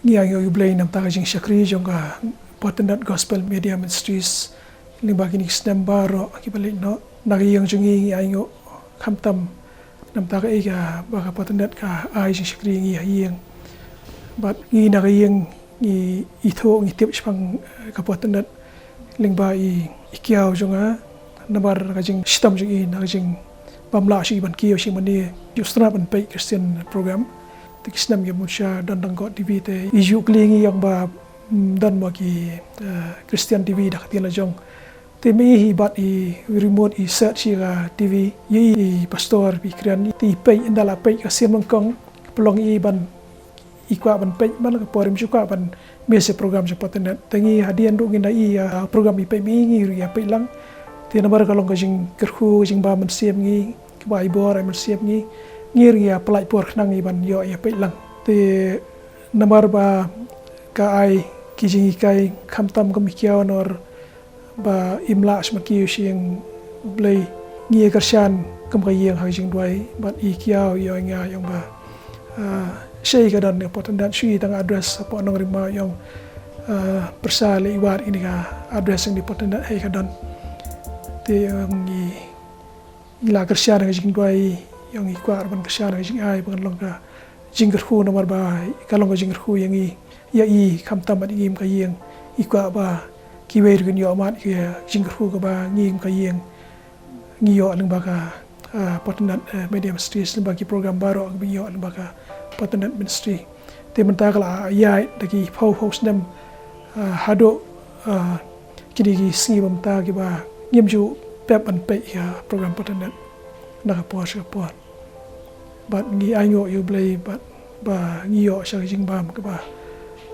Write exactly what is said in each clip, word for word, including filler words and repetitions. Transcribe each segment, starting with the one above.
Ngi ainguh ïa u Blei namar ka jingshakri jong ka Pyrthat Gospel Media Ministries lyngba kine ki snem baroh kiba leit noh. Na ka ïing jong ngi ngi ainguh khamtam namar kaei kaba ka Pyrthat ka ai jingshakri ïa ngi ha ïing. Bad ngi na ka ïing ngi ithuh ngi tip shaphang, eh, ka Pyrthat lyngba i, i kiaw jong nga, namar ka jingshitom jong i na ka jingbym lah shuh i ban kiew shuh mane, i sngewtynnat ban peit Christian program. Te ki snem kiba mynshwa don tang ka TV te i ju kylli ngi ïa ba, mm, don mo ki, eh, Christian TV da ka ktien la jong. Te ma i hi bad i remote i set sha ka TV, ïa i, i pastor i kren, te i peit, ynda la peit ka sien nyngkong, ka pynlong i ban, i kwah ban peit man la ka por, im ju kwah ban mih sha program jong Pyrthat. Te ngi hadien ruh ngin da i, ah, program i peit ma i ngi ruh ïa peit lang. Te namar ka long ka jingkyrkhu, jingbam mynsiem ngi, kaba ai bor ai mynsiem ngi, ngi ruh ïa pynlait por khnang i ban ïoh ïa peit lang. Te namar ba ka ai ki jinghikai khamtam kum i kiaw namar ba im lah shuh ban kiew sha ïing Blei, ngi ïa kyrshan kum ka ïing ha ka jingduwai, bad i kiaw i ong ïa nga ïa ba, ah, shaei ka don ka Pyrthat, shu i tang address hapoh Nongrim Maw, i ong, ah, pyrsa leh i wad ïa ka address jong ka Pyrthat, haei ka don. Te i ong i ngi la kyrshan ha ka jingduwai, i ong i kwah ruh ban kyrshan ha ka jingai ba kan long ka jingkyrkhu namar ba ka long ka jingkyrkhu ïa ngi, ïa i khamtam bad ïa ngi kum ka ïing. I kwah ba kiwei ruh kin ïoh mad ïa ka jingkyrkhu kaba ngi kum ka ïing ngi ïoh lyngba ka, ah, Pyrthat, eh, Media Ministries, lyngba ki program baroh kiba ngi ïoh lyngba ka Pyrthat Ministry. Te mynta ka la ïaid da ki phew phew snem, ah, haduh, ah, kine ki sngi ba mynta kiba ngim ju pep ban peit ïa ka program Pyrthat na ka por sha ka por. Bad ngi ainguh ïa u Blei bad ba ngi ïoh sha ka jingbam kaba,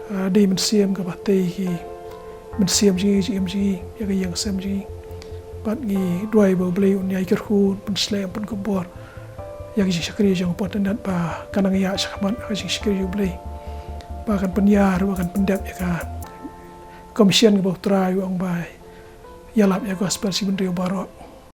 ah, dei mynsiem, kaba tei ki mynsiem jong ngi, jingim jong ngi, ïa ka ïing ka sem jong ngi. Bad ngi duwai ba u Blei un ïai kyrkhu, un pynshlei, un pynkupbor ïa ka jingshakri jong ka Pyrthat ba kan nang ïaid shakhmat ha ka jingshakri u Blei, ba kan pynïar, ba kan pyndep ïa ka commission kaba u Trai u ong ba ïalap ïa ka gospel sha ki bynriew baroh.